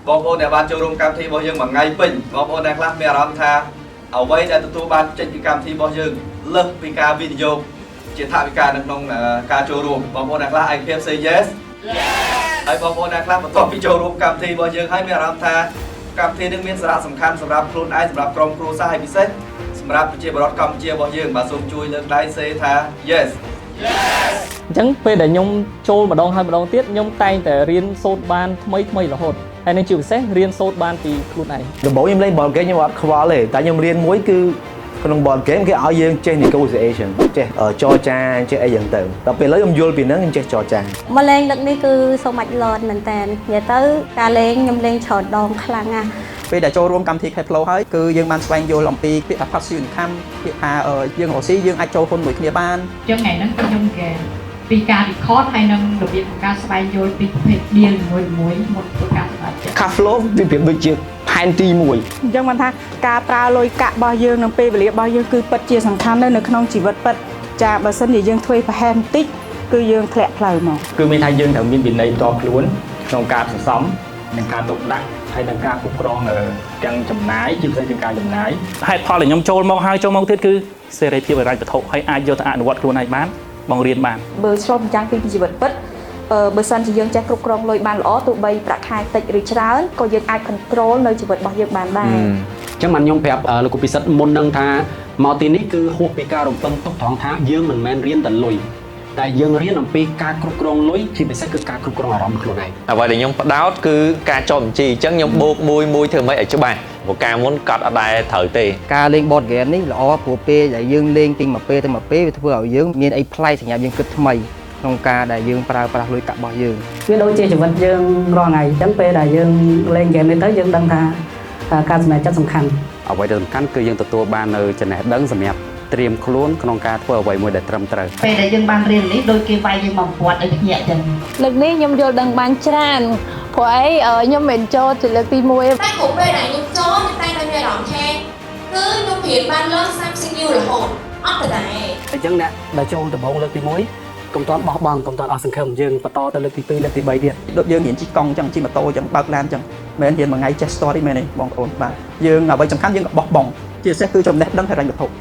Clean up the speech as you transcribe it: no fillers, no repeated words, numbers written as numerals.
បងប្អូនដែលបានចូលរួមកម្មវិធីរបស់យើងមួយថ្ងៃពេញបងប្អូនដែលខ្លះមានអារម្មណ៍ថាអ្វីដែលទទួលបានចេញពីកម្មវិធីរបស់យើងលើសពីការវិនិយោគជាថវិកានៅក្នុងការចូលរួមបងប្អូនដែលខ្លះឯកភាព say yes ហើយបងប្អូនដែលខ្លះបន្ទាប់ពីចូលរួមកម្មវិធីរបស់យើងហើយមានអារម្មណ៍ថាកម្មវិធីនឹងមានសារៈសំខាន់សម្រាប់ខ្លួនឯងសម្រាប់ក្រុមគ្រួសារហើយពិសេសសម្រាប់ប្រជាពលរដ្ឋកម្ពុជារបស់យើងបាទសូមជួយលើកដៃ say ថា yes។ អញ្ចឹងពេលដែលខ្ញុំចូលម្ដងហើយម្ដងទៀតខ្ញុំតែងតែរៀនសូត្របានថ្មីថ្មីរហូតហើយនឹងជាពិសេសរៀនសូត្របានពីខ្លួនឯង ដំបូងខ្ញុំលេង board game ខ្ញុំអត់ខ្វល់ទេតែខ្ញុំរៀនមួយគឺក្នុង board game គេឲ្យយើងចេះ negotiation ចេះចរចាចេះអីយ៉ាងទៅដល់ពេលឥឡូវខ្ញុំយល់ពីហ្នឹងខ្ញុំចេះចរចា។ មកលេងលើកនេះគឺសូមអាច learn មែនតើនិយាយទៅការលេងខ្ញុំលេងច្រើនដងខ្លាំងណាស់។ ពេលដែលចូលរួមកម្មវិធី Cash Flow ហើយគឺយើងបានស្វែងយល់អំពីពាក្យថា passive income ពាក្យថាយើងរកស៊ីយើងអាចចូលហ៊ុនមួយគ្នាបាន។ ចឹងថ្ងៃហ្នឹងខ្ញុំគេពីការ record ហើយនឹងរបៀបក្នុងការស្វែងយល់ពីប្រភេទ deal នីមួយៗមុនធ្វើការសម្រេចចិត្ត។ Cash flow វាប្រៀបដូចជាផែនទីមួយ អញ្ចឹងបានថាការប្រើលុយកាក់របស់យើងនិងពេលវេលារបស់យើងគឺពិតជាសំខាន់នៅក្នុងជីវិតពិតចាបើសិនជាយើងធ្វើប្រហែលបន្តិចគឺយើងធ្លាក់ផ្លូវមក។ គឺមានថាយើងត្រូវមានវិន័យផ្ទាល់ខ្លួនក្នុងការសន្សំនិងការទុកដាក់ហើយនិងការគ្រប់គ្រងទាំងចំណាយជាពិសេសជាងការចំណាយ។ ហេតុផលដែលខ្ញុំចូលមកហើយចូលមកទៀតគឺសេរីភាពហិរញ្ញវត្ថុហើយអាចយកទៅអនុវត្តខ្លួនឯងបានបង្រៀនបាន។ បើឆ្លុះបញ្ចាំងពីជីវិតពិតបើសិនជាយើងចេះគ្រប់គ្រងលុយបានល្អទោះបីប្រាក់ខែតិចឬច្រើនក៏យើងអាច control នៅជីវិតរបស់យើងបានដែរ។ អញ្ចឹងបានខ្ញុំប្រាប់លោកគ្រូពិសិដ្ឋមុននឹងថាមកទីនេះគឺហួសពីការរំពឹងទុកត្រង់ថាយើងមិនមែនរៀនតែលុយតែយើងរៀនអំពីការគ្រប់គ្រងលុយជាពិសេសគឺការគ្រប់គ្រងអារម្មណ៍ខ្លួនឯង។ អ្វីដែលខ្ញុំផ្ដោតគឺការចុះបញ្ជីអញ្ចឹងខ្ញុំបូកមួយមួយធ្វើម៉េចឲ្យច្បាស់ព្រោះការមុនកត់អត់ដែរត្រូវទេ។ ការលេង board game នេះល្អព្រោះពេលដែលយើងលេងពីមួយពេលទៅមួយពេលវាធ្វើឲ្យយើងមានអីប្លែកសម្រាប់យើងគិតថ្មីក្នុងការដែលយើងប្រើប្រាស់លុយកាក់របស់យើង។ វាដូចជាជីវិតយើងរាល់ថ្ងៃអញ្ចឹងពេលដែលយើងលេងហ្គេមនេះទៅយើងដឹងថាការសម្រេចចិត្តសំខាន់។ អ្វីដែលសំខាន់គឺយើងទទួលបាននៅចំណេះដឹងសម្រាប់ត្រៀមខ្លួនក្នុងការធ្វើអ្វីមួយដែលត្រឹមត្រូវ។ ពេលដែលយើងបានរៀននេះដូចគេវាយយើងមកពាត់ឲ្យភ្ញាក់ចឹង។ លើកនេះខ្ញុំយល់ដឹងបានច្រើនព្រោះអីខ្ញុំមិនចូលជាលើកទី1 តែគ្រប់ពេលដែលខ្ញុំចូលខ្ញុំតែងតែមានអារម្មណ៍ថាគឺខ្ញុំរៀនបានលើ30 new រហូតអត់ដដែល។ អញ្ចឹងអ្នកដែលចូលដំបូងលើកទី1កុំទាន់បោះបង់កុំទាន់អស់សង្ឃឹមយើងបន្តទៅលើកទី2លើកទី3ទៀត។ ដូចយើងរៀនជិះកង់ចឹងជិះម៉ូតូចឹងបើកឡានចឹងមិនមែនរៀនមួយថ្ងៃចេះ story មែនទេបងប្អូនបាទយើងអ្វីសំខាន់យើងក៏បោះបង់ជាពិសេសគឺចំណេះដឹងហិរញ្ញវត្ថុ។